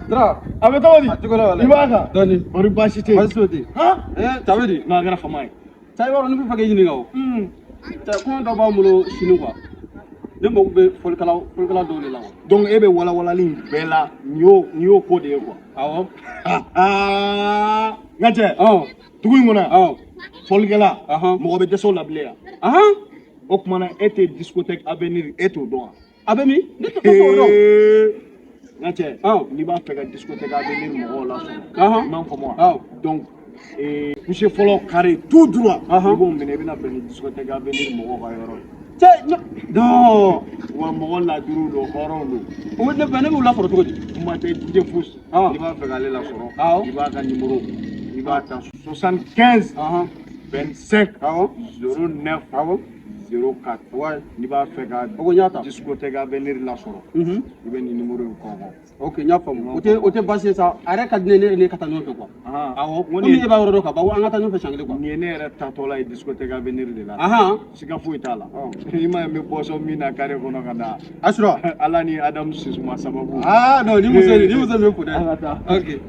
Dra. A bɛ cogo di? A cogo la walayi. I b'a kan? Dɔɔni. Kɔri baasi tɛ yen? Baasi foyi tɛ yen. Han? Eh, ça veut dire. Non, a kɛra fama ye. Cɛ, i b'a dɔn ne bɛ fɛ k'e ɲininka o. Cɛ, kɔɲɔ dɔ b'an bolo sini quoi. Ne mago bɛ fɔlikɛla dɔw de la quoi. Donc e bɛ walawalali in bɛɛ la, nin y'o ko de ye quoi. Awɔ. N ka cɛ, dugu in kɔnɔ yan, fɔlikɛla, mɔgɔ bɛ dɛsɛ o la bilen yan. O tuma na e tɛ discothèque Avenir, e t'o dɔn wa? A bɛ min? Ne tɛ foyi dɔn. N ka cɛ, n'i b'a fɛ ka discothèque Avenir mɔgɔw lasɔrɔ, i m'a faamu wa? Awɔ. Donc couché fɔlɔ carré tout droit, i b'o minɛ, i bɛna bɛn ni discothèque Avenir mɔgɔw ka yɔrɔ ye. Cɛ, ne non. Wa mɔgɔ ladiriw don, hɔrɔnw don. O ne b'u lasɔrɔ cogo di? Kuma tɛ DJ Fous, n'i b'a fɛ k'ale lasɔrɔ, i b'a ka numéro, i b'a ta 75 25 09 04. N'i b'a fɛ ka O ko n y'a ta. discothèque Avenir lasɔrɔ, i bɛ nin numéro in kɔnkɔn. Ok, n y'a faamu. O tɛ baasi ye sa. A yɛrɛ ka di ne ye, ne yɛrɛ ne ka taa ɲɔgɔn fɛ quoi. Awɔ. N ko Komi e b'a yɔrɔ dɔn ka ban, an ka taa ɲɔgɔn fɛ siɲɛ kelen quoi. Nin ye ne yɛrɛ tatɔla ye discothèque Avenir de la. Siga foyi t'a la. I m'a ye n bɛ boisson min na carré kɔnɔ ka na. Asura. Ala ni Adamu Sisuma sababu. Ah non, ni muso bɛ fo dɛ. An ka taa. Ok.